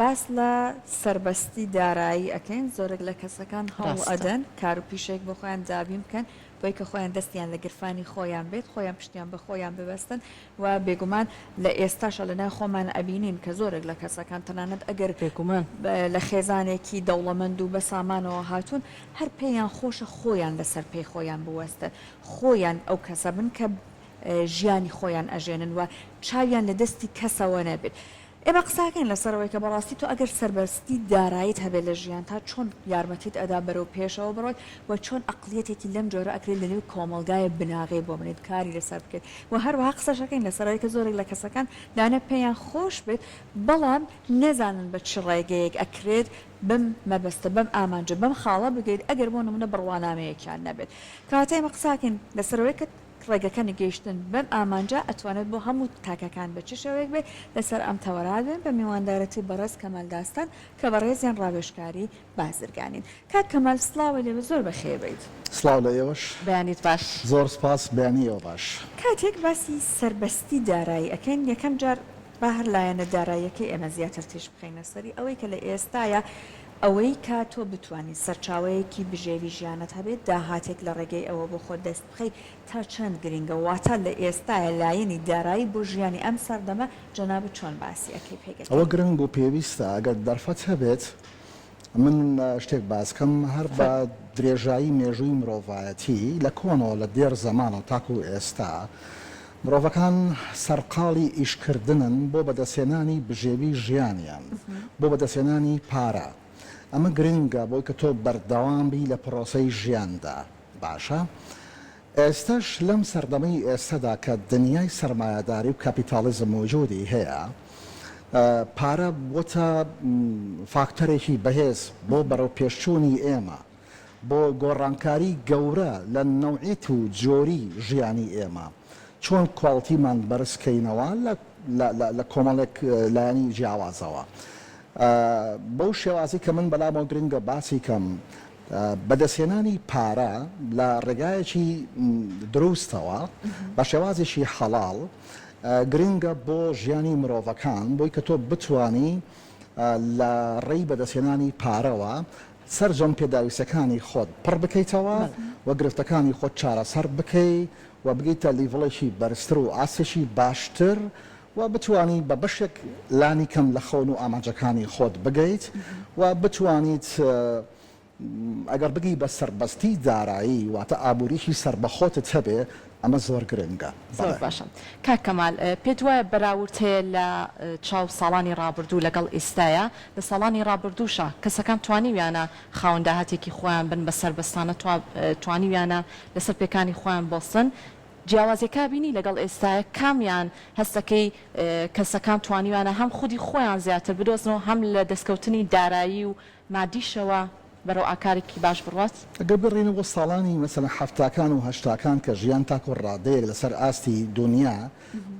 باس لە سەربەستی دارایی ئەکەین، زۆرێک لە کەسەکان هەوڵ ڕاستە. ئەدەن کار و پیشەیەک بۆ خۆیان دابین بکەن بۆی کە خۆیان دەستیان لە گرفانی خۆیان بێت، خۆیان پشتیان بە خۆیان ببەستن و بێگومان لە ئێستاشا لە ناو خۆمان ئەبینین کە زۆرێک لە کەسەکان تەنانەت ئەگەر بێگومان. لە خێزانێکی دەوڵەمەند و بە سامانەوە هاتوون هەر پێیان خۆشە خۆیان لەسەر پێی خۆیان بوەستن، خۆیان ئەو کەسە بن کە ژیانی خۆیان ئەژێنن و چاویان لە دەستی کەسەوە نەبێت. ئێمە قسەکەین لەسەر ئەوەی کە بەڕاستی تۆ ئەگەر سەربەستی داراییت هەبێت لە ژیانتا چۆن یارمەتیت ئەدا بەرەو پێشەوە بڕۆیت و چۆن ئەقڵیەتێکی لەم جۆرە ئەکرێت لەنێو کۆمەڵگایە بناغەی بۆ بنێیت کاری لەسەر بکەیت و هەروەها قسەش ئەکەین لەسەر ئەوەی کە زۆرێک لە کەسەکان لەوانەیە پێیان خۆش بێت بەڵام نەزانن بە چ ڕێگەیەک ئەکرێت بەم مەبەستە بەم ئامانجە بەم خاڵە بگەیت ئەگەر بۆ نمونە بڕوانامەیەکیان نەبێت کەواتە ئێمە قسەکەین لەسەر ئەوەی کە ڕێگەکانی گەیشتن بەم ئامانجە ئەتوانێت بۆ هەموو تاکەکان بە چ شێوەیەک بێت، لەسەر ئەم تەوەرە بێن بە میواندارەتی بەڕێز کەمال داستان کە بەڕێزیان ڕاوێژکاری بازرگانین. کاک کەمال سڵاوی لێبێت زۆر بەخێر بێیت. سڵاو لە ئێوەش. بەیانیت باش. زۆر سپاس بەیانی ئێوە باش. کاتێک باسی سەربەستی دارایی ئەکەین یەکەم جار با هەر لایەنە داراییەکەی ئێمە زیاتر تیشک بخەینە سەری ئەوەی کە لە ئێستایا ئەوەی کە تۆ بتوانی سەرچاوەیەکی بژێوی ژیانت هەبێت داهاتێک لە ڕێگەی ئەوە بۆ خۆت دەست بخەی تا چەند گرینگە واتە لە ئێستایا لایەنی دارایی بۆ ژیانی ئەم سەردەمە جەنابت چۆن باسی ئەکەی پێگەکەی؟ ئەوە گرنگ و پێویستە ئەگەر دەرفەت هەبێت من شتێک باس کەم هەر بە درێژایی مێژووی مرۆڤایەتی لە کۆنەوە لە دێر زەمانەوە تاکوو ئێستا مرۆڤەکان سەرقاڵی ئیشکردنن بۆ بەدەستهێنانی بژێوی ژیانیان بۆ بەدەستهێنانی پارە ئەمە گرنگە بۆی کە تۆ بەردەوام بی لە پرۆسەی ژیاندا باشە ئێستەش لەم سەردەمەی ئێستەدا کە دنیای سەرمایەداری و کاپیتاڵیزم وجودی هەیە پارە بۆتە فاکتەرێکی بەهێز بۆ بەرەوپێشچوونی ئێمە بۆ گۆڕانکاری گەورە لە نەوعیت و جۆری ژیانی ئێمە چۆن کواڵتیمان بەرز کەینەوە لە لە کۆمەڵێک لایەنی جیاوازەوە بەو شێوازەی کە من بەلامەوە گرنگە باسی کەم بەدەستهێنانی پارە لە ڕێگایەکی دروستەوە بە شێوازێکی حەڵاڵ گرنگە بۆ ژیانی مرۆڤەکان بۆی کە تۆ بتانی لە ڕێی بەدەستهێنانی پارەوە سەرجەم پێداویستەکانی خۆت پڕ بکەیتەوە و گرفتەکانی خۆت چارەسەر بکەی و بگەیتە لیڤڵێکی بەرزتر و ئاستێکی باشتر و بتوانی بە بەشێک لانی کەم لە خەون و ئامانجەکانی خۆت بگەیت و بتوانیت ئەگەر بگەی بە سەربەستی دارایی واتە ئابووریی سەربەخۆتت هەبێ ئەمە زۆر گرنگە. زۆر بەڵێ. باشە کاک کەمال پێت وایە بەراورد هەیە لە چاو ساڵانی ڕابردوو لەگەڵ ئیستایا؟ لە ساڵانی ڕابردووشا کەسەکان توانیویانە خاوەن داهاتێکی خۆیان بن بە سەربەستانە توانیویانە لەسەر پێکانی خۆیان بوەستن جیاوازیەکە بینی لەگەڵ ئێستایا کامیان هەستەکەی کەسەکان توانیویانە هەم خودی خۆیان زیاتر بدۆزنەوە هەم لە دەستکەوتنی دارایی و مادیشەوە بەرەو ئاکارێکی باش بڕوات؟ ئەگەر بگەڕێینەوە بۆ ساڵانی مەسەلەن حەفتاکان و هەشتاکان کە ژیان تاکو ڕادەیەک لەسەر ئاستی دونیا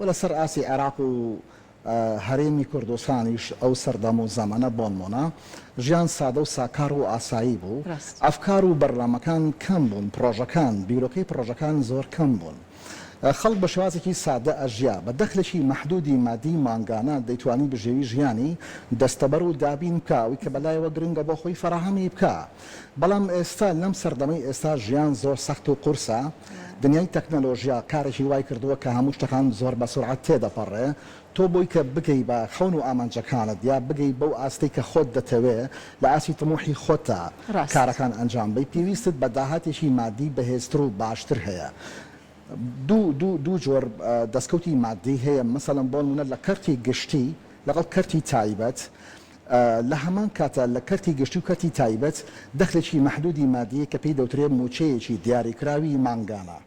و لەسەر ئاستی عێراق و هەرێمی کوردستانیش ئەو سەردەم و زەمەنە بۆنمونە ژیان سادە و ساکار و ئاسایی بوو، ئەفکار و بەرنامەکان کەم بوون، پڕۆژەکان، بیرۆکەی پڕۆژەکان زۆر کەم بوون. خەڵک بە شێوازێکی سادە ئەژیا، بە دەخلێکی مەحدودی مادی مانگانە دەیتوانی بژێوی ژیانی دەستەبەر و دابین بکا، ئەوەی کە بەلایەوە گرنگە بۆ خۆی فەراهەمی بکا. بەڵام ئێستا لەم سەردەمەی ئێستا ژیان زۆر سەخت و قورسە، دنیای تەکنەلۆژیا کارێکی وای کردووە کە هەموو شتەکان زۆر بە سورعەت تێدەپەڕێ، تۆ بۆی کە بگەی بە خەون و ئامانجەکانت یا بگەی بەو ئاستەی کە خۆت دەتەوێ لە ئاستی تموحی خۆتدا ڕاست. کارەکان ئەنجام بەی پێویستت بە داهاتێکی مادی بەهێزتر و باشتر هەیە. دوو دوو دوو جۆر دەستکەوتی مادی هەیە مەسەلەن بۆ نموونە لە کەرتی گشتی لەگەڵ کەرتی تایبەت لە هەمان کاتا لە کەرتی گشتی و کەرتی تایبەت دەخلێکی مەحدودی مادییە کە پێی دەوترێ مووچەیەکی دیاریکراوی مانگانە.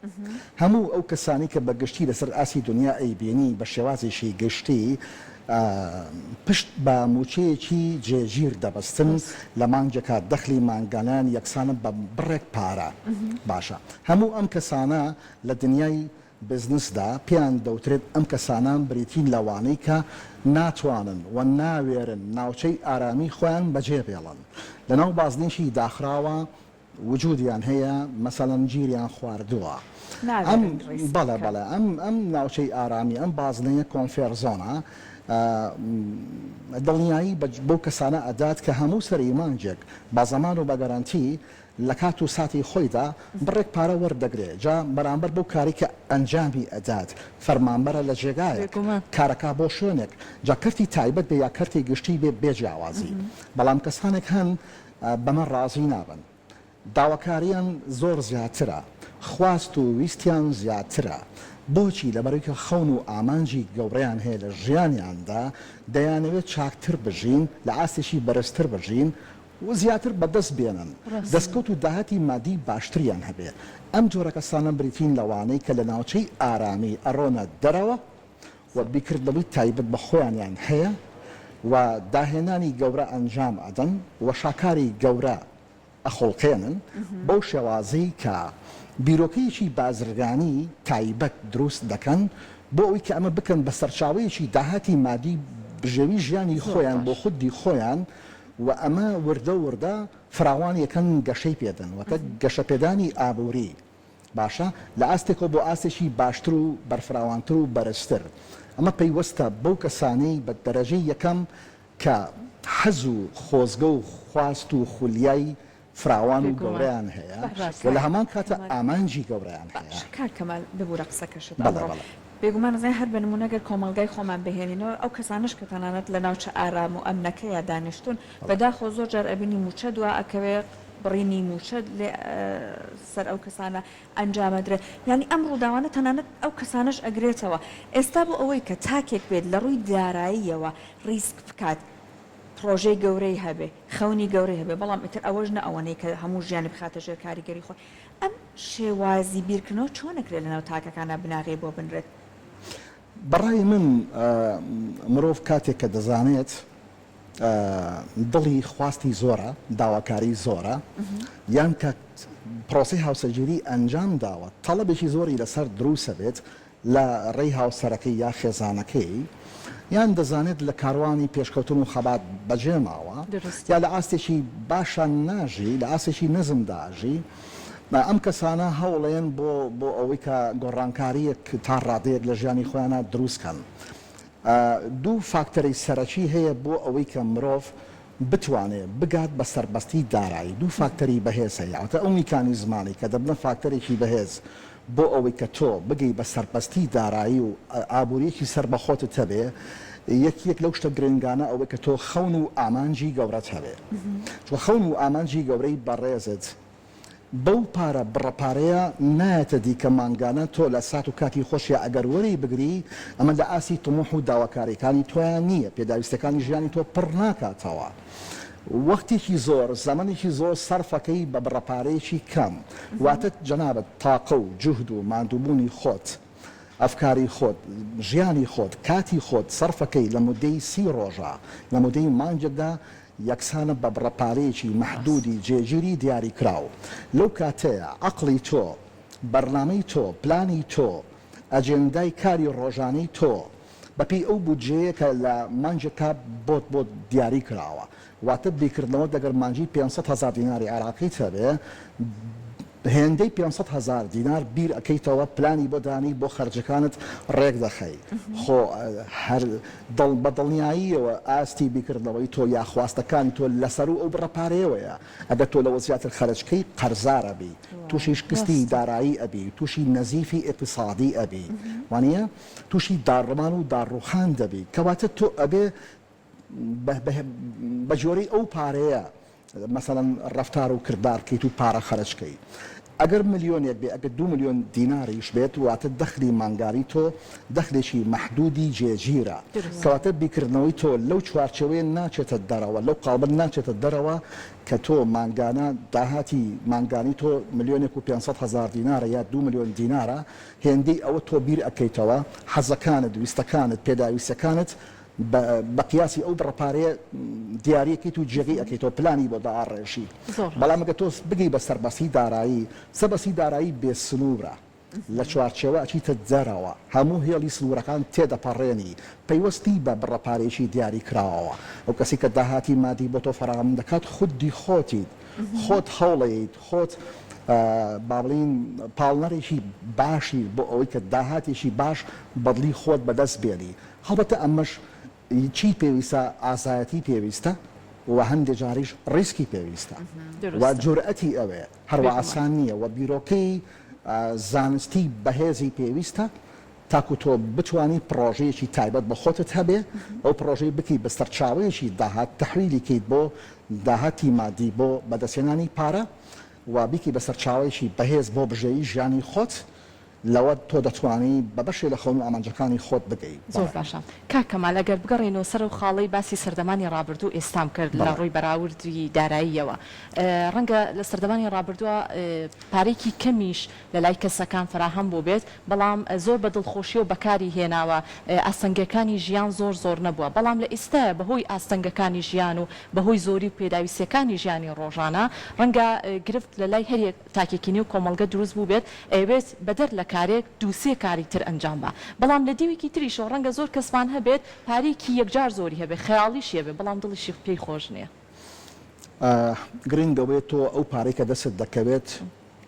هەموو ئەو کەسانەی کە بە گشتی لەسەر ئاستی دونیا ئەیبینی بە شێوازێکی گشتی پشت بە مووچەیەکی جێگیر دەبەستن لە مانگێکا دەخلی مانگانەیان یەکسانە بە بڕێک پارە. باشە هەموو ئەم کەسانە لە دنیای بزنسدا پێیان دەوترێت ئەم کەسانە بریتین لەوانەی کە ناتوانن و ناوێرن ناوچەی ئارامی خۆیان بەجێ بێڵن لەناو بازنەیەکی داخراوە وجودیان هەیە مەسەلەن گیریان خواردووە ئەم ناوێرن ڕیسک بەڵێ بکەن. بەڵێ ئەم ئەم ناوچەی ئارامی ئەم بازنەیە comfort zone ە. دڵنیایی بەو کەسانە ئەدات کە هەموو سەری مانگێک بە زەمان و بە گەرەنتی لە کات و ساتی خۆیدا بڕێک پارە وەردەگرێ جا بەرامبەر بەو کارەی کە ئەنجامی ئەدات فەرمانبەرە لە جێگایەک بێگومان. کارەکا بۆ شوێنێک جا کەرتی تایبەت بێ یا کەرتی گشتی بێ بێ جیاوازی بەڵام کەسانێک هەن بەمە ڕازی نابن داواکاریان زۆر زیاترە خواست و ویستیان زیاترە بۆچی لەبەرئەوەی کە خەون و ئامانجی گەورەیان هەیە لە ژیانیاندا دەیانەوێت چاکتر بژین لە ئاستێکی بەرزتر بژین و زیاتر بەدەست بێنن، دەستکەوت و داهاتی مادی باشتریان هەبێ. ئەم جۆرە کەسانە بریتین لەوانەی کە لە ناوچەی ئارامی ئەڕۆنە دەرەوە و بیرکردنەوەی تایبەت بە خۆیانیان هەیە و داهێنانی گەورە ئەنجام ئەدەن و شاکاری گەورە ئەخوڵقێنن بەو شێوازەی کە بیرۆکەیەکی بازرگانی تایبەت دروست دەکەن بۆ ئەوەی کە ئەمە بکەن بە سەرچاوەیەکی داهاتی مادی بژێوی ژیانی زۆر خۆیان بۆ باش. خودی خۆیان و ئەمە وردە وردە فراوان یەکەن گەشەی پێدەن واتە گەشەپێدانی ئابووری باشە لە ئاستێکەوە بۆ ئاستێکی باشتر و بەرفراوانتر و بەرزتر ئەمە پەیوەستە بەو کەسانەی بە دەرەجەی یەکەم کە حەز و خۆزگە و خواست و خولیای فراوان و بێگومان گەورەیان هەیە باشە و لە کاک هەمان کاتا کەمال. ئامانجی گەورەیان هەیە. باشە کاک کەمال ببورە قسەکەشت بەڵێ ئەبڕم. بەڵێ. بێگومان ئەزانین هەر بە نموونە گەر کۆمەڵگای خۆمان بهێنینەوە ئەو کەسانەش کە تەنانەت لە ناوچە ئارام و ئەمنەکەیا دانیشتوون بەڵێ. بەداخەوە زۆر جار ئەبینی مووچە دوا ئەکەوێ بڕینی مووچە لێ سەر ئەو کەسانە ئەنجام ئەدرێ یانی ئەم ڕووداوانە تەنانەت ئەو کەسانەش ئەگرێتەوە ئێستا بۆ ئەوەی کە تاکێک بێت لە ڕووی داراییەوە ڕیسک بکات پڕۆژەی گەورەی هەبێ، خەونی گەورەی هەبێ، بەڵام ئیتر ئەوەش نە ئەوەنەی کە هەموو ژیانی بخاتە ژێر کاریگەری خۆی. ئەم شێوازی بیرکردنەوە چۆن ئەکرێ لەناو تاکەکانا بناغەی بۆ بنرێت؟ بە ڕای من مرۆڤ کاتێک کە دەزانێت دڵی خواستی زۆرە، داواکاری زۆرە، یان کە پرۆسەی هاوسەرگیری ئەنجام داوە، تەڵەبێکی زۆری لەسەر دروست ئەبێت، لە ڕێی هاوسەرەکەی یا خێزانەکەی، یان دەزانێت لە کاروانی پێشکەوتن و خەبات بەجێ ماوە، یا لە ئاستێکی باشا ناژی، لە ئاستێکی نزمدا ئەژی، ئەم کەسانە هەوڵێن بۆ بۆ ئەوەی کە گۆڕانکارییەک تا ڕادەیەک لە ژیانی خۆیانا دروست کەن. دوو فاکتەری سەرەکی هەیە بۆ ئەوەی کە مرۆڤ بتوانێ بگات بە سەربەستی دارایی، دوو فاکتەری بەهێز هەیە، واتە ئەو میکانیزمانەی کە دەبنە فاکتەرێکی بەهێز بۆ ئەوەی کە تۆ بگەی بە سەربەستی دارایی و ئابوورییەکی سەربەخۆتت هەبێ، یەکیەک لەو شتە گرنگانە ئەوەی کە تۆ خەون و ئامانجی گەورەت هەبێ، چونکە خەون و ئامانجی گەورەی بەڕێزت بەو پارە بڕە پارەیە نایەتە دی کە مانگانە تۆ لە سات و کاتی خۆشیا ئەگەر وەری بگری ئەمە لە ئاستی تموح و داواکاریەکانی تۆیا نییە پێداویستیەکانی ژیانی تۆ پڕ ناکاتەوە وەختێکی زۆر زەمەنێکی زۆر سەرفەکەی بە بڕە پارەیەکی کەم واتە جەنابت تاقە و جوهد و ماندووبوونی خۆت ئەفکاری خۆت ژیانی خۆت کاتی خۆت سەرفەکەی لە مودەی سی ڕۆژا لە مودەی مانگێکدا یەکسانە بە بڕە پارەیەکی مەحدودی جێگیری دیاریکراو. لەو کاتەیا عەقڵی تۆ، بەرنامەی تۆ، پلانی تۆ، ئەجێندای کاری ڕۆژانەی تۆ بەپێی ئەو بودجەیە کە لە مانگێکا بۆت بۆت دیاری کراوە. واتە بیرکردنەوەت ئەگەر مانگی 500 هەزار دیناری عێراقیت هەبێ، هێندەی 500 هەزار دینار بیر ئەکەیتەوە پلانی بۆ دانێی بۆ خەرجەکانت ڕێک دەخەی. خۆ هەر دڵ بە دڵنیاییەوە ئاستی بیرکردنەوەی تۆ یا خواستەکانی تۆ لەسەروو ئەو بڕە پارەیەوەیە، ئەگەر تۆ لەوە زیاتر خەرج کەی قەرزار ئەبی، تووشی شکستی دارایی ئەبی، تووشی نەزیفی ئیقتیسادی ئەبی، وانییە؟ تووشی داڕمان و داڕووخان دەبی، کەواتە تۆ ئەبێ بە جۆرەی ئەو پارەیە مەسەلەن ڕەفتار و کردار بکەیت و پارە خەرج کەی ئەگەر ملیۆنێک بێ ئەگەر دوو ملیۆن دیناریش بێت واتە دەخلی مانگانی تۆ دەخلێکی مەحدودی جێگیرە کەواتە بیرکردنەوەی تۆ لەو چوارچێوەیە ناچێتە دەرەوە لەو قاڵبە ناچێتە دەرەوە کە تۆ مانگانە داهاتی مانگانی تۆ ملیۆنێک و 500 هەزار دینارە یا دوو ملیۆن دینارە هێندەی ئەوە تۆ بیر ئەکەیتەوە حەزەکانت ویستەکانت پێداویستیەکانت بە قیاسی ئەو بڕە پارەیە دیاری ئەکەیت و جێگەی ئەکەیتەوە پلانی بۆ دائەڕێژی بەڵام ئەگەر تۆ بگەی بە سەربەستی دارایی سەربەستی دارایی بێ سنوورە لە چوارچێوە ئەچیتە دەرەوە هەموو هێڵی سنوورەکان تێدەپەڕێنی پەیوەست نی بە بڕە پارەیەکی دیاری کراوەوە ئەو کەسی کە داهاتی مادی بۆ تۆ فەراهەم دەکات خودی خۆتیت خۆت هەوڵەیت خۆت با بڵێین پاڵنەرێکی باشی بۆ ئەوەی کە داهاتێکی باش بەدڵی خۆت بەدەست بێنی هەڵبەتە ئەمەش. چی پێویستە ئازایەتی پێویستە و هەندێ جاریش ڕیسکی پێویستە و جورئەتی ئەوێ هەروا ئاسان نییە و بیرۆکەی زانستی بەهێزی پێویستە تاکو تۆ بتوانی پڕۆژەیەکی تایبەت بە خۆتت هەبێ ئەو پڕۆژەی بکەی بە سەرچاوەیەکی داهات تەحویلی کەیت بۆ داهاتی مادی بۆ بەدەستهێنانی پارە و بیکەی بە سەرچاوەیەکی بەهێز بۆ بژێوی ژیانی خۆت لەوە تۆ دەتوانی بە بەشێ لە خەون و ئامانجەکانی خۆت بگەی. زۆر بەڵێ. باشە کاک کەمال ئەگەر بگەڕێینەوە سەر ئەو خاڵەی باسی سەردەمانی ڕابردوو و ئێستام کرد لە بەڵێ. ڕووی بەراوردی داراییەوە ڕەنگە لە سەردەمانی ڕابردووە پارەیەکی کەمیش لە لای کەسەکان فەراهەم بووبێت بەڵام زۆر بە دڵخۆشیەوە بەکاری هێناوە ئاستەنگەکانی ژیان زۆر زۆر نەبووە بەڵام لە ئیستایا بەهۆی ئاستەنگەکانی ژیان و بەهۆی زۆری و پێداویستیەکانی ژیانی ڕۆژانە ڕەنگە گرفت لە لای هەر یەک تاکێکی نێو کۆمەڵگە دروست بووبێت ئەیەوێت بەدەر لە کارێک دوو سێ کاری تر ئەنجام با بەڵام لە دیوێکی تریشەوە ڕەنگە زۆر کەسمان هەبێت پارەیەکی یەکجار زۆری هەبێت خەیاڵیشی هەبێت بەڵام دڵیشی پێی خۆش نیە. گرنگ ئەوەیە تۆ ئەو پارەی کە دەستت دەکەوێت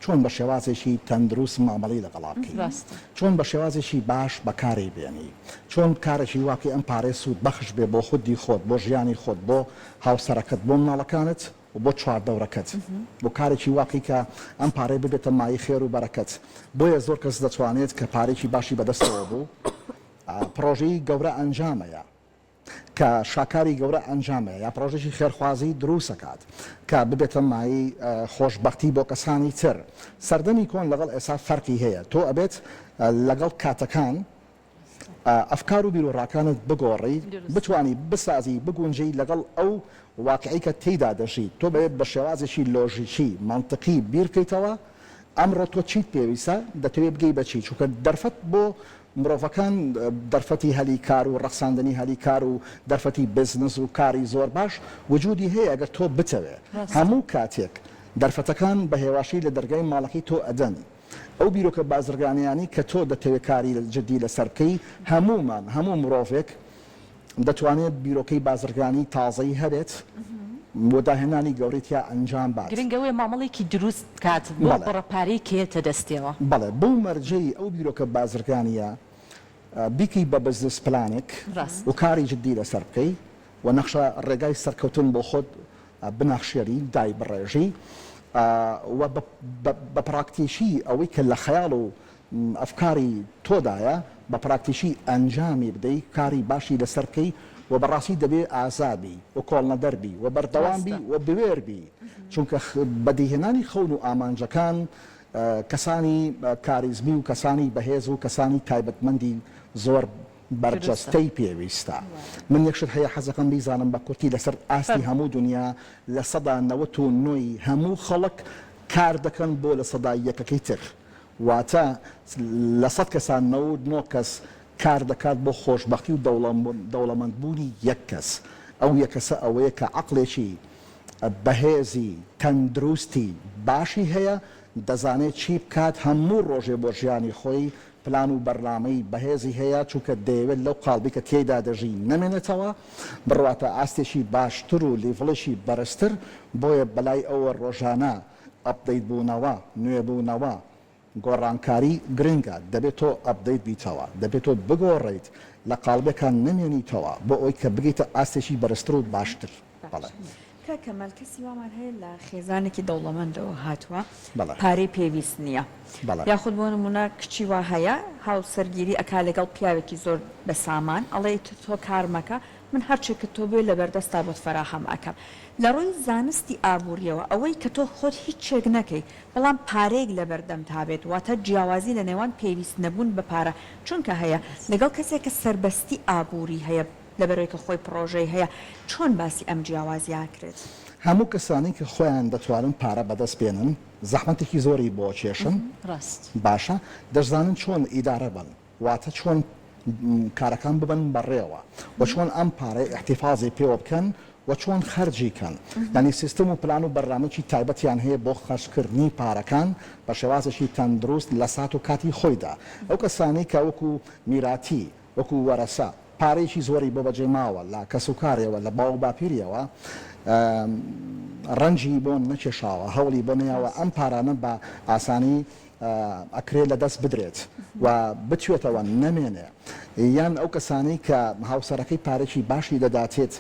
چۆن بە شێوازێکی تەندروست مامەڵەی لەگەڵا بکەی، چۆن بە شێوازێکی باش بەکاری بێنی، چۆن کارێکی وا بکەی ئەم پارەیە سوودبەخش بێ بۆ خودی خۆت، بۆ ژیانی خۆت، بۆ هاوسەرەکەت، بۆ مناڵەکانت و بۆ چواردەورەکەت، بۆ کارێکی وا بکەی کە ئەم پارەیە ببێتە مایەی خێر و بەرەکەت. بۆیە زۆر کەس دەتوانێت کە پارەیەکی باشی بەدەستەوە بوو پڕۆژەی گەورە ئەنجامەیە. کە شاکاری گەورە ئەنجامەیە یا پڕۆژەکی خێرخوازی دروسەکات کە ببێتە مایەی خۆشبەختی بۆ کەسانی تر سەردەمی کۆن لەگەڵ ئێسا فەرقی هەیە تۆ ئەبێت لەگەڵ کاتەکان ئەفکار و بیروڕاکانت بگۆڕی بتوانی بسازی بگونجێی لەگەڵ ئەو واقعی کە تێیدا دەژیت تۆ بەێت بە شێوازێکی لۆژیکی مەنتقی بیر بکەیتەوە ئەمڕۆ تۆ چیت پێویستە دەتەوێت بگەی بە چی چونکە دەرفەت بۆ مرۆڤەکان دەرفەتی هەلی کار و ڕەخساندنی هەلی کار و دەرفەتی بزنس و کاری زۆر باش وجودی هەیە ئەگەر تۆ بتەوێ. هەموو کاتێک دەرفەتەکان بە هێواشی لە دەرگای ماڵەکەی تۆ ئەدەن. ئەو بیرۆکە بازرگانیانەی کە تۆ دەتەوێ کاری جدی لەسەر بکەی، هەموومان، هەموو مرۆڤێک دەتوانێ بیرۆکەی بازرگانی تازەی هەبێت و داهێنانی گەورەی تیا ئەنجام بات. گرنگ ئەوەیە مامەڵەیەکی دروست بکات بەو بەڵێ. بڕە پارەی کە یەتە دەستیەوە. بەڵێ، بەو مەرجەی ئەو بیرۆکە بازرگانییە بیکەی بە بزنس پلانێک ڕاست. و کاری جدی لەسەر بکەی و نەخشە ڕێگای سەرکەوتن بۆ خۆت بنەخشێنی، دایبڕێژی و بە پراکتیکی ئەوەی کە لە خەیاڵ و ئەفکاری تۆدایە بە پراکتیکی ئەنجامی بدەی، کاری باشی لەسەر بکەی و بەڕاستی دەبێ ئازا بی و کۆڵنەدەر بی و بەردەوام بی ڕاستە. و بوێر بی، چونکە بەدیهێنانی خەون و ئامانجەکان کەسانی کاریزمی و کەسانی بەهێز و کەسانی تایبەتمەندی زۆر دروستە. بەرجەستەی پێویستە. من یەک شت هەیە حەزەکەم بیزانم بە کورتی لەسەر ئاستی فەرموو. هەموو دونیا 99% ی هەموو خەڵک کار دەکەن بۆ لە یەکەکەی تر واتە لە سەد کەسا 99 کەس کار دەکات بۆ خۆشبەختی و دەوڵەمەند بوونی یەک کەس ئەو یەک کەسە ئەوەیە کە عەقڵێکی بەهێزی تەندروستی باشی هەیە دەزانێت چی بکات هەموو ڕۆژێ بۆ ژیانی خۆی پلان و بەرنامەی بەهێزی هەیە، چونکە دەیەوێت لەو قاڵبەی کە تێیدا دەژی نەمێنێتەوە، بڕواتە ئاستێکی باشتر و لیڤڵێکی بەرزتر، بۆیە بەلای ئەوە ڕۆژانە update بوونەوە، نوێبوونەوە، گۆڕانکاری گرنگە، دەبێت تۆ update بیتەوە، دەبێت تۆ بگۆڕێیت، لە قاڵبێکا نەمێنیتەوە بۆ ئەوەی کە بگەیتە ئاستێکی بەرزتر و باشتر. بەڵێ. باشە کاک کەمال کەسی وامان هەیە لە خێزانێکی دەوڵەمەندەوە هاتووە بەڵێ. پارەی پێویست نییە بەڵێ. یاخود بۆ نموونە کچی وا هەیە هاوسەرگیری ئەکا لەگەڵ پیاوێکی زۆر بە سامان ئەڵێ ئیتر تۆ کار مەکە من هەرچێکت تۆ بوێ لەبەردەستا بۆت فەراهەم ئەکەم لە ڕووی زانستی ئابووریەوە ئەوەی کە تۆ خۆت هیچێک نەکەی بەڵام پارەیەک لەبەردەمتا بێت واتە جیاوازی لە نێوان پێویست نەبوون بە پارە چونکە هەیە لەگەڵ کەسێک کە سەربەستی ئابووری هەیە لەبەرئەوەی کە خۆی پڕۆژەی هەیە، چۆن باسی ئەم جیاوازیە ئەکرێت؟ هەموو کەسانی کە خۆیان دەتوانن پارە بەدەست بێنن زەحمەتێکی زۆری بۆ کێشن ڕاست. باشە دەشزانن چۆن ئیدارە بەن واتە چۆن کارەکان ببەن بەڕێوە و چۆن ئەم پارەیە ئیحتیفازی پێوە بکەن و چۆن خەرجی کەن یانی سیستم و پلان و بەرنامەکی تایبەتیان هەیە بۆ خەرجکردنی پارەکان بە شێوازێکی تەندروست لە سات و کاتی خۆیدا ئەو کەسانەی کە وەکو میراتی وەکو وەرەسە. پارەیەکی زۆری بۆ بەجێ ماوە لە کەسوکارێوە لە باوک باپیریەوە ڕەنجی بۆ نەکێشاوە هەوڵی بۆ نەیاوە ئەم پارانە بە ئاسانی ئەکرێ لە دەست بدرێت و بتوێتەوە نەمێنێ یان ئەو کەسانەی کە هاوسەرەکەی پارەکی باشی دەداتێت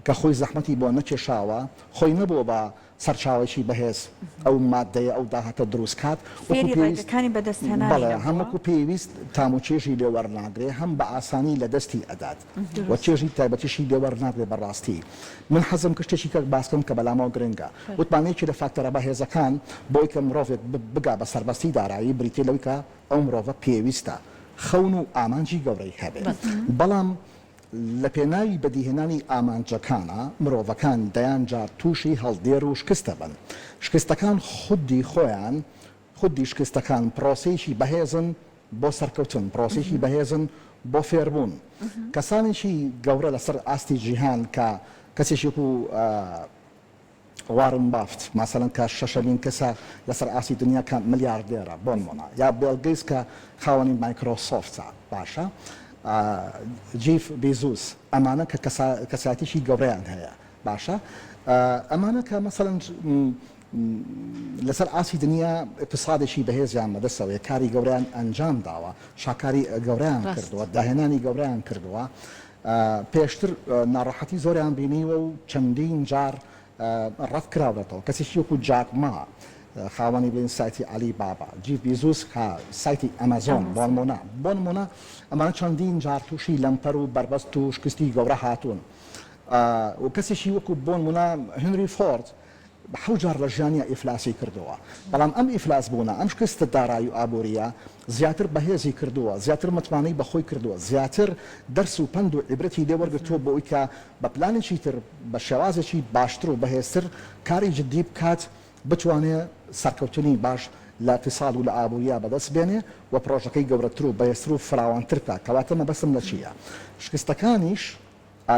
کە خۆی زەحمەتی بۆ نەکێشاوە خۆی نەبووە بە سەرچاوەیەکی بەهێز ئەو ماددەیە ئەو داهاتە دروست کات وەکو فێری پێویست ڕێگەکانی بەدەستهێنانی بەڵێ هەم نەبووە. وەکو پێویست تام و چێژی لێ وەرناگرێ هەم بە ئاسانی لە دەستی ئەدات و دروستە. چێژی تایبەتیشی لێ وەرناگرێ بە ڕاستی من حەزم کرد شتێکی کە باس کەم کە بەلامەوە گرنگە وتمان یەکێ لە فاکتەرە بەهێزەکان بۆی کە مرۆڤێک بگا بە سەربەستی دارایی بریتیە لەوەی کە ئەو مرۆڤە پێویستە خەون و ئامانجی گەورەی هەبێ بەڵام لە پێناوی بەدیهێنانی ئامانجەکانا، مرۆڤەکان دەیان جار تووشی هەڵدێر و شکست دەبن. شکستەکان خودی خۆیان، خودی شکستەکان پرۆسەیەکی بەهێزن بۆ سەرکەوتن، پرۆسەیەکی بەهێزن بۆ فێربوون. کەسانێکی گەورە لەسەر ئاستی جیهان کە کەسێکی وەکو، وارن بافت مەسەلەن کە شەشەمین کەسە لەسەر ئاستی دنیا کە ملیاردێرە بۆنمونە یا بێڵ گەیتس کە خاوەنی مایکرۆسۆفتە باشە جیف بیزوس ئەمانە کە کەسایەتیی گەورەیان هەیە باشە ئەمانە کە مەسەلەن لەسەر ئاستی دنیا اقتصادێکی بەهێزیان بەدەستەوەیە کاری گەورەیان ئەنجام داوە شاکاری گەورەیان کردووە داهێنانی گەورەیان کردووە پێشتر ناڕەحەتی زۆریان بینیوە و چەندین جار ڕەت کراونەتەوە، کەسێکی وەکو جاک ما خاوەنی بڵێین سایتی عەلی بابا، جیف بیزوس کە سایتی ئەمەزۆن بۆنمونە بۆنمونە ئەمانە چەندین جار تووشی لەمپەر و بەربەست و شکستی گەورە هاتوون و کەسێکی وەکو بۆنمونە هنری فۆرد حەوت جار لە ژیانیا ئیفلاسی کردووە، بەڵام ئەم ئیفلاس بوونە، ئەم شکستە دارایی و ئابوورییە زیاتر بەهێزی کردووە، زیاتر متمانەی بە خۆی کردووە، زیاتر دەرس و پەند و عیبرەتی لێ وەرگرتووە بۆ ئەوەی کە بە پلانێکی تر، بە شێوازێکی باشتر و بەهێزتر کاری جدی بکات، بتوانێ سەرکەوتنی باش لە ئیقتیساد و لە ئابووریا بەدەست بێنێ و پرۆژەکەی گەورەتر و بەهێزتر و فراوانتر بکات. کەواتە مەبەستم لە چییە؟ شکستەکانیش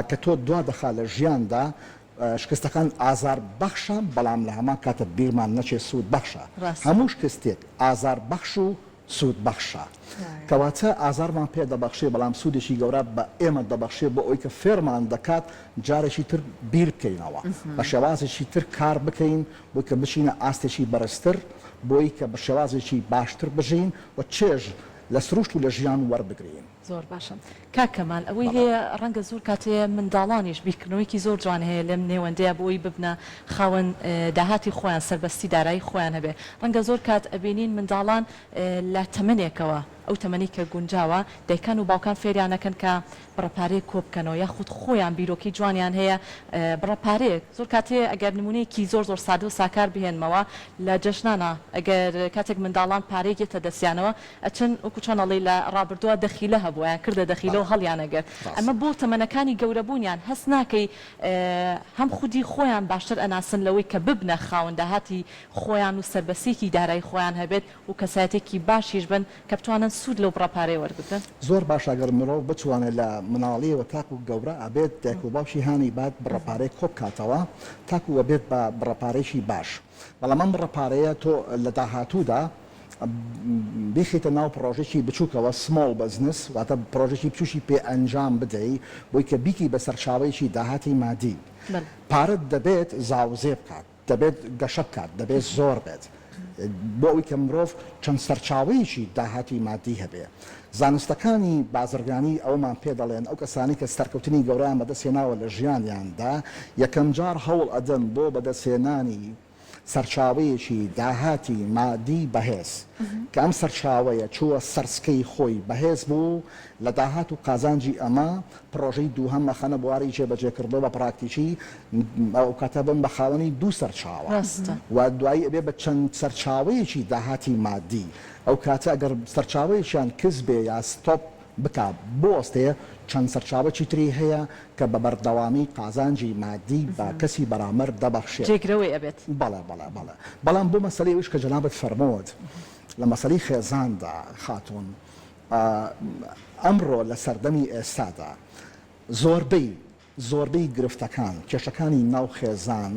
کە تۆ دوا دەخا لە ژیاندا، شکستەکان ئازار بەخشە، بەڵام لە هەمان کاتە بیرمان نەچێت سوود بەخشە. هەموو شکستێک ئازار بەخش و سوود بەخشە. کەواتە ئازارمان پێ دەبەخشێ، بەڵام سوودێکی گەورە بە ئێمە دەبەخشێ بۆ ئەوەی کە فێرمان دەکات جارێکی تر بیر بکەینەوە، بە شێوازێکی تر کار بکەین بۆی کە بچینە ئاستێکی بەرزتر، بۆی کە بە شێوازێکی باشتر بژین و چێژ لە سروشت و لە ژیان وەربگرین. زۆر باشە کاک کەمال ئەوەی بەڵێ. هەیە ڕەنگە زۆر کات هەیە منداڵانیش بیرکردنەوەیەکی زۆر جوان هەیە لەم نێوەندەیا بۆ ئەوەی ببنە خاوەن داهاتی خۆیان سەربەستی دارایی خۆیان هەبێ ڕەنگە زۆر کات ئەبینین منداڵان لە تەمەنێکەوە ئەو تەمەنەی کە گونجاوە دایکان و باوکان فێریان ئەکەن کە بڕە پارەیەک کۆ بکەنەوە یاخود خۆیان بیرۆکەی جوانیان هەیە بڕە پارەیەک زۆر کات هەیە ئەگەر نمونەیەکی زۆر زۆر سادە و ساکار بهێنمەوە لە جەژنانا ئەگەر کاتێک منداڵان پارەیەک یەتە دەستیانەوە ئەچن وەکو چۆن ئەڵێی لە ڕابردووا دەخیلە هەبوو ئەیان کردە دەخیلە و بەڵێ هەڵیان ئەگرت ئەمە ڕاستە. بۆ تەمەنەکانی گەورە بوونیان هەست ناکەی هەم خودی خۆیان باشتر ئەناسن لەوەی کە ببنە خاوەن داهاتی خۆیان و سەربەستیەکی دارایی خۆیان هەبێت و کەسایەتیەکی باشیش بن کە بتوانن سوود لەو بڕە پارەیە وەربگرن. زۆر باشە گەر مرۆڤ بتوانێت لە مناڵیەوە تاکو گەورە ئەبێت دایک و باوکی هانی بات بڕە پارەیەک کۆبکاتەوە تاکو ئەبێت بە بڕە پارەیەکی باش بەڵام ئەم بڕە پارەیە تۆ لە داهاتوودا بیخەیتە ناو پڕۆژەکی بچووکەوە Small Business واتە پڕۆژەکی بچووکی پێ ئەنجام بدەی بۆی کە بیکەی بە سەرچاوەیەکی داهاتی مادی پارەت دەبێت زاوزێ بکات دەبێت گەشە بکات دەبێت زۆر بێت بۆ ئەوەی کە مرۆڤ چەند سەرچاوەیەکی داهاتی مادی هەبێ زانستەکانی بازرگانی ئەوەمان پێ دەڵێن ئەو کەسانەی کە سەرکەوتنی گەورەیان بەدەست هێناوە لە ژیانیاندا یەکەمجار هەوڵ ئەدەن بۆ بەدەستهێنانی سەرچاوەیەکی داهاتی مادی بەهێز، کە ئەم سەرچاوەیە چووە سەرسکەی خۆی بەهێز بوو لە داهات و قازانجی ئەمە پڕۆژەی دووهەم ئەخەنە بواری جێبەجێکردنەوە بە پراکتیکی ئەوکاتە بن بە خاوەنی دوو سەرچاوە و دوایی ئەبێ بە چەند سەرچاوەیەکی داهاتی مادی ئەوکاتە ئەگەر سەرچاوەیەکیان کز بێ یا stop بکا بوەستێ چەند سەرچاوەکی تری هەیە کە بە بەردەوامی قازانجی مادی بە کەسی بەرامبەر دەبەخشێت. جێگرەوەی ئەبێت. بەڵێ بەڵێ بەڵێ بەڵام بۆ مەسەلەی ئەویش کە جەنابت فەرمووت لە مەسەلەی خێزاندا خاتوون ئەمڕۆ لە سەردەمی ئێستادا زۆربەی زۆربەی گرفتەکان، کێشەکانی ناو خێزان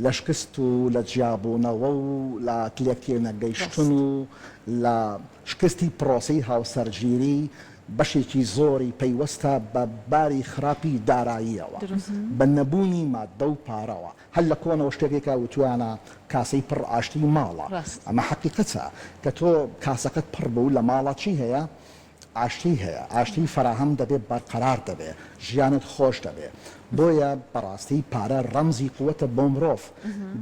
لە شکست و لە جیابوونەوە و لە لێکتێنەگەیشتن و لە شکستی پرۆسەی هاوسەرگیری. بەشێکی زۆری پەیوەستە بە باری خراپی داراییەوە، بە نەبوونی ماددە و پارەوە. هەر لە کۆنەوە شتێک هەیە کە وتویانە کاسەی پڕ ئاشتی ماڵە. ئەمە حەقیقەتە کە تۆ کاسەکەت پڕ بوو لە ماڵا چی هەیە؟ ئاشتی هەیە، ئاشتی فەراهەم دەبێ، بەرقەرار دەبێ، ژیانت خۆش دەبێ. بۆیە بەڕاستی پارە ڕەمزی قوتە بۆ مرۆڤ.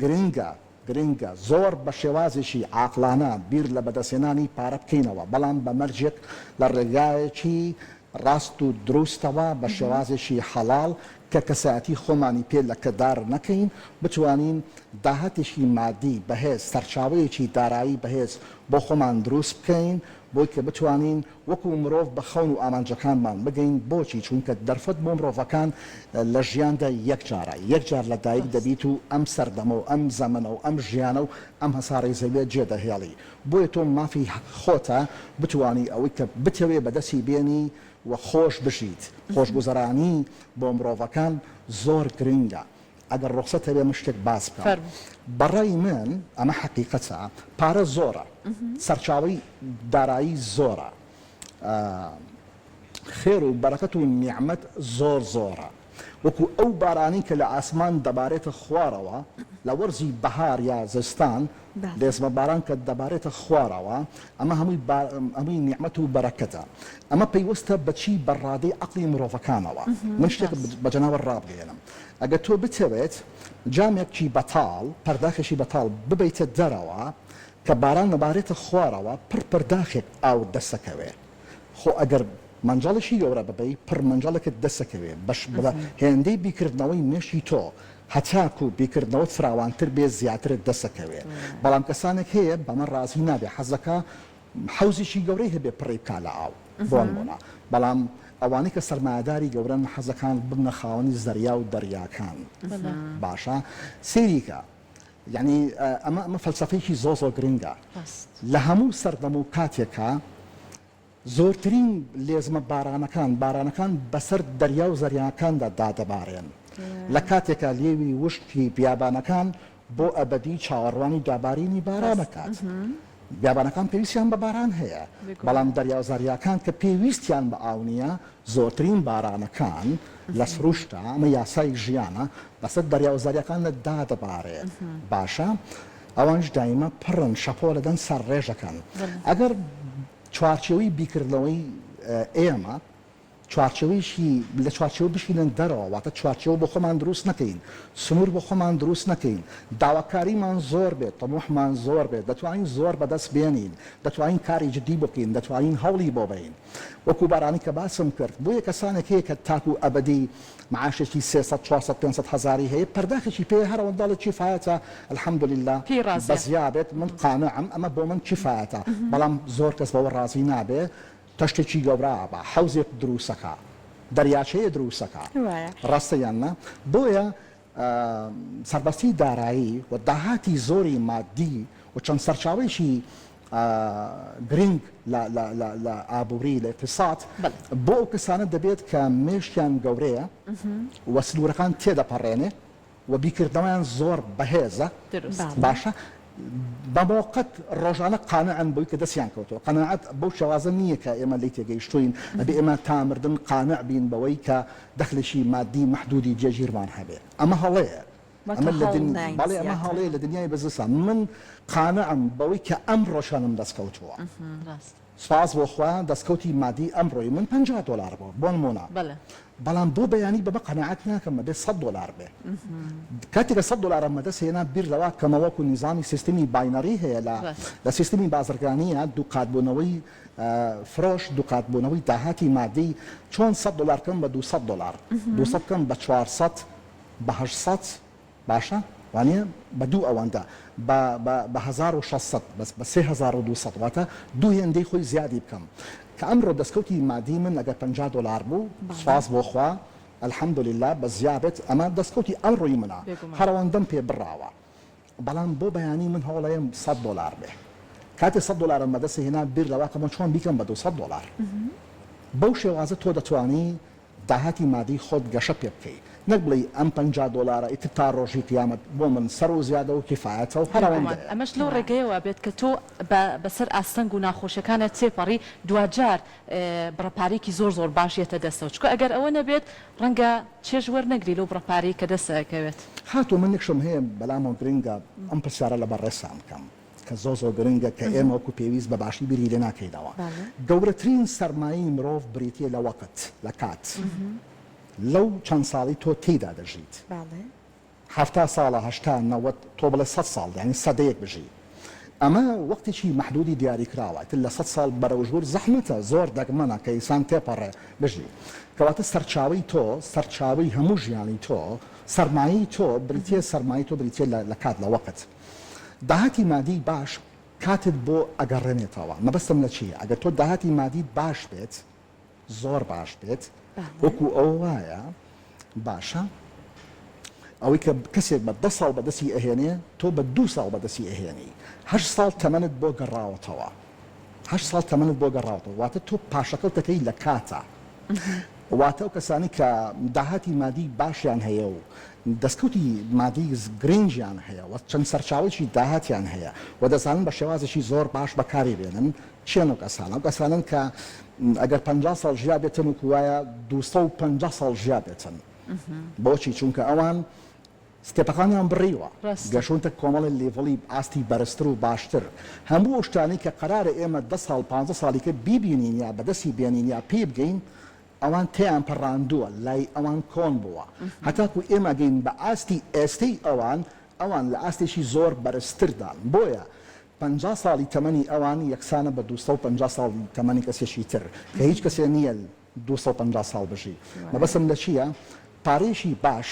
گرنگە گرنگە زۆر بە شێوازێکی عاقڵانە بیر لە بەدەستهێنانی پارە بکەینەوە، بەڵام بە مەرجێک لە ڕێگایەکی ڕاست و دروستەوە، بە شێوازێکی حەڵاڵ کە کەسایەتی خۆمانی پێ لەکەدار نەکەین، بتوانین داهاتێکی مادی بەهێز، سەرچاوەیەکی دارایی بەهێز بۆ خۆمان دروست بکەین، بۆی کە بتوانین وەکو مرۆڤ بە خەون و ئامانجەکانمان بگەین، بۆچی؟ چونکە دەرفەت بۆ مرۆڤەکان لە ژیاندا یەک جارە، یەک جار لە دایک دەبیت و ئەم سەردەمە و ئەم زەمەنە و ئەم ژیانە و ئەم هەسارەی زەویە جێدەهێڵی، بۆیە تۆ مافی خۆتە بتوانی ئەوەی کە بتەوێ بەدەستی بێنی و خۆش بژیت، خۆشگوزەرانی بۆ مرۆڤەکان زۆر گرنگە. ئەگەر ڕوخسەت هەبێ من شتێک باس بکەم. فەرموو. بەڕای من ئەمە حەقیقەتە پارە زۆرە سەرچاوەی دارایی زۆرە خێر و بەرەکەت و نیعمەت زۆر زۆرە وەکو ئەو بارانەی کە لە ئاسمان دەبارێتە خوارەوە لە وەرزی بەهار یا زستان لێزمە باران کە دەبارێتە خوارەوە ئەمە هەمووی هەمووی نیعمەت و بەرەکەتە ئەمە پەیوەستە بەچی بە ڕادەی عەقڵی مرۆڤەکانەوە من شتێک بە جەنابت ڕابگەیەنم ئەگەر تۆ بتەوێت جامێکی بەتاڵ، پەرداخێکی بەتاڵ ببەیتە دەرەوە، کە باران دەبارێتە خوارەوە پڕ پەرداخێک ئاوت دەستەکەوێ. خۆ ئەگەر مەنجەڵێکی گەورە ببەی پڕ مەنجەڵێکت دەستەکەوێ. بەش بە هێندەی بیرکردنەوەی مێشکی تۆ هەتاکوو بیرکردنەوەت فراوانتر بێ زیاترت دەستەکەوێ. بەڵام کەسانێک هەیە بەمە ڕازی نابێ حەزدەکا حەوزێکی گەورەی هەبێ پڕی بکا لە ئاو بۆنمونە بەڵام ئەوانەی کە سەرمایەداری گەورەن حەزەکان ببنە خاوەنی زەریا و دەریاکان باشە سەیری کە یعنی ئەمە ئەمە فەلسەفەیەکی زۆر زۆر گرنگە لە هەموو سەردەم و کاتێکا زۆرترین لێزمە بارانەکان بارانەکان بەسەر دەریا و زەریاکاندا دادەبارێن لە کاتێکا لێوی وشکی بیابانەکان بۆ ئەبەدی چاوەڕوانی دابارینی باران ئەکات. بیابانەکان پێویستیان بە باران هەیە، بەڵام دەریا و زەریاکان کە پێویستیان بە ئاو نییە، زۆرترین بارانەکان لە سروشتدا، ئەمە یاسای ژیانە، بەسەر دەریا و زەریاکاندا دادەبارێ. باشە ئەوانیش دایمە پڕن، شەپۆل ئەدەن، سەرڕێژ ئەکەن. ئەگەر چوارچێوەی بیرکردنەوەی ئێمە چوارچێوەیەکی لە چوارچێوە بشینن دەرەوە، واتە چوارچێوە بۆ خۆمان دروست نەکەین، سنوور بۆ خۆمان دروست نەکەین، داواکاریمان زۆر بێت، تموحمان زۆر بێت، دەتوانین زۆر بەدەست بێنین، دەتوانین کاری جدی بۆ بکەین، دەتوانین هەوڵی بۆ بەین. وەکو بارانی کە باسم کرد، بۆیە کەسانێک هەیە کە تاکو ئەبەدی معاشێکی 300، 400، 500 هەزاری هەیە، پەرداخێکی پێیە هەر ئەوەندە ئەڵێ کیفایەتە، الحمدللە پێی ڕازیە. بەزیا بێت، من قانعم، ئەمە بۆ من کیفایەتە. بەڵام زۆر کەس بەوە ڕازی نابێ، تەشتێکی گەورە ئەبا حەوزێک دروسەکا دەریاچەیە دروسەکا ڕاستە یان نا بۆیە سەربەستی دارایی و داهاتی زۆری مادی و چەند سەرچاوەیەکی گرنگ لە ئابووری لە اقتصاد بۆ ئەو کەسانە دەبێت کە مێشکیان گەورەیە و سنوورەکان تێدەپەڕێنێ و بیرکردنەوەیان زۆر بەهێزە باشە بە مۆقەت ڕۆژانە قانعن بەوی کە دەستیان کەوتووە قەناعەت بەو شێوازە نییە کە ئێمە لێی تێگەیشتووین ئەبێ ئێمە تا مردن قانع بین بەوەی کە دەخلێکی مادی مەحدودی جێگیرمان هەبێ ئەمە هەڵەیە ئەمە لە بەڵێ ئەمە هەڵەیە لە دنیای بزنسا من قانعم بەوەی کە ئەمڕۆ شوێنم دەست کەوتووە سوپاس بۆ خوا دەستکەوتی مادی ئەمڕۆی من 50 دۆلار بوو بۆ نموونە بەڵام بۆ بەیانی بەمە قەناعەت ناکەم ئەبێ سەت دۆلار بێ کاتێک کە سەت دۆلارم بەدەست هێنا بیر لەوە کەمە وەکو نیزامی سیستمی binary هەیە لە لە سیستمی بازرگانیە دووقات بوونەوەی فرۆش دووقات بوونەوەی داهاتی مادی چۆن سەت دۆلار کەم بە 200 دۆلار 200 کەم بە 400 بە 800 باشە وانیە بە دوو ئەوەندە بە بە بە 1600 بەس بە 3200 واتە دوو هێندەی خۆی زیادی بکەم کە ئەمڕۆ دەستکەوتی مادی من ئەگەر 50 دۆلار بوو سوپاس بۆ خوا الحمدللە بە زیابێت ئەمە دەستکەوتی ئەمڕۆی منە هەر ئەوەندەم پێ بڕاوە بەڵام بۆ بەیانی من هەوڵەیەم 100 دۆلار بێ کاتێ 100 دۆلارم بەدەست هێنا بیر لەوە کەمەوە چۆن بیکەم بە 200 دۆلار بەو شێوازە تۆ دەتوانی داهاتی مادی خۆت گەشە پێ بکەی. نەک بڵێی ئەم 50 دۆلارە ئیتر تا ڕۆژی قیامەت بۆ من سەر و زیادە و کیفایەتە و هەر بێگومان ئەوەندەیە. ئەمەش لەو ڕێگەیەوە بێت کە تۆ بە بەسەر ئاستەنگ و ناخۆشیەکانت تێپەڕی دواجار بڕە پارەیەکی زۆر زۆر باش یەتە دەستەوە چونکە ئەگەر ئەوە نەبێت ڕەنگە چێژ وەرنەگری لەو بڕە پارەی کە دەست ئەکەوێت. خاتوو من یەک شتم هەیە بەلامەوە گرنگە ئەم پرسیارە لە بەڕێزتان بکەم کە زۆر زۆر گرنگە کە ئێمە وەکو پێویست بە باشی بیری لێ ناکەینەوە گەورەترین سەرمایەی مرۆڤ بریتیە لە وەقت لە کات لەو چەند ساڵەی تۆ تێیدا دەژیت 70 ساڵە 80 90 تۆ بڵێ 100 ساڵ یانی سەدەیەک بژی ئەمە وەختێکی مەحدودی دیاریکراوە ئیتر لە 100 ساڵ بەرەو ژوور زەحمەتە زۆر دەگمەنە کە ئینسان تێپەڕێ بژی کەواتە سەرچاوەی تۆ سەرچاوەی هەموو ژیانی تۆ سەرمایەی تۆ بریتیە سەرمایەی تۆ بریتیە لە کات لە وەقت داهاتی مادی باش کاتت بۆ ئەگەڕێنێتەوە مەبەستم لە چیە ئەگەر تۆ داهاتی مادیت باش بێت زۆر باش بێت وەکو ئەوە وایە باشە ئەوەی کە کەسێک بە دە ساڵ بەدەستی ئەهێنێ تۆ بە دوو ساڵ بەدەستی ئەهێنی هەشت ساڵ تەمەنت بۆ گەڕاوەتەوە هەشت ساڵ تەمەنت بۆ گەڕاوەتەوە واتە تۆ پاشەکەوتەکەی لە کاتە واتە ئەو کەسانی کە داهاتی مادی باشیان هەیە و دەستکەوتی مادی گرنگیان هەیە و چەند سەرچاوەیەکی داهاتیان هەیە و دەزانن بە شێوازێکی زۆر باش بەکاری بێنن کێن ئەو کەسانە؟ ئەو کەسانەن کە ئەگەر 50 ساڵ ژیابێتن وەکو وایە 250 ساڵ ژیابێتن. بۆچی؟ چونکە ئەوان step ەکانیان بڕیوە، گەشتوونتە کۆمەڵێ level ی ئاستی بەرزتر و باشتر. هەموو ئەو شتانەی کە قەرارە ئێمە دە ساڵ، پانزە ساڵی کە بیبینین یا بەدەستی بێنین یا پێی بگەین، ئەوان تێیان پەڕاندووە، لای ئەوان کۆن بووە. هەتاکو ئێمە گەین بە ئاستی ئێستەی ئەوان، ئەوان لە ئاستێکی زۆر بەرزتردان. بۆیە 50 ساڵی تەمەنی ئەوان یەکسانە بە 250 ساڵی تەمەنی کەسێکی تر، کە هیچ کەسێ نییە 250 ساڵ بژی. مەبەستم لە چییە؟ پارەیەکی باش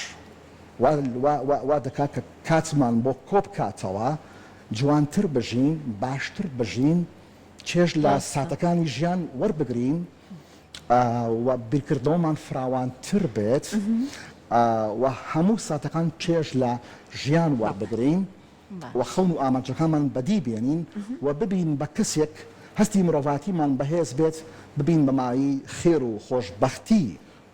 وا وا وا وا دەکات کە کاتمان بۆ کۆ بکاتەوە، جوانتر بژین، باشتر بژین، چێژ لە ساتەکانی ژیان وەربگرین و بیرکردنەوەمان فراوانتر بێت و هەموو ساتەکان چێژ لە ژیان وەربگرین. و خەون و ئامانجەکانمان بەدی بێنین و ببین بە کەسێک هەستی مرۆڤایەتیمان بەهێز بێت، ببین بە مایەی خێر و خۆشبەختی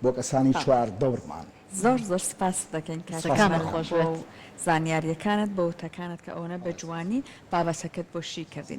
بۆ کەسانی چواردەورمان. زۆر زۆر سپاست دەکەین کاک قەسەکانت کەمال خۆش بۆ بێت. زانیاریەکانت بۆ وتەکانت کە ئەوەنە بە جوانی بابەتەکەت بۆ شی کردینەوە.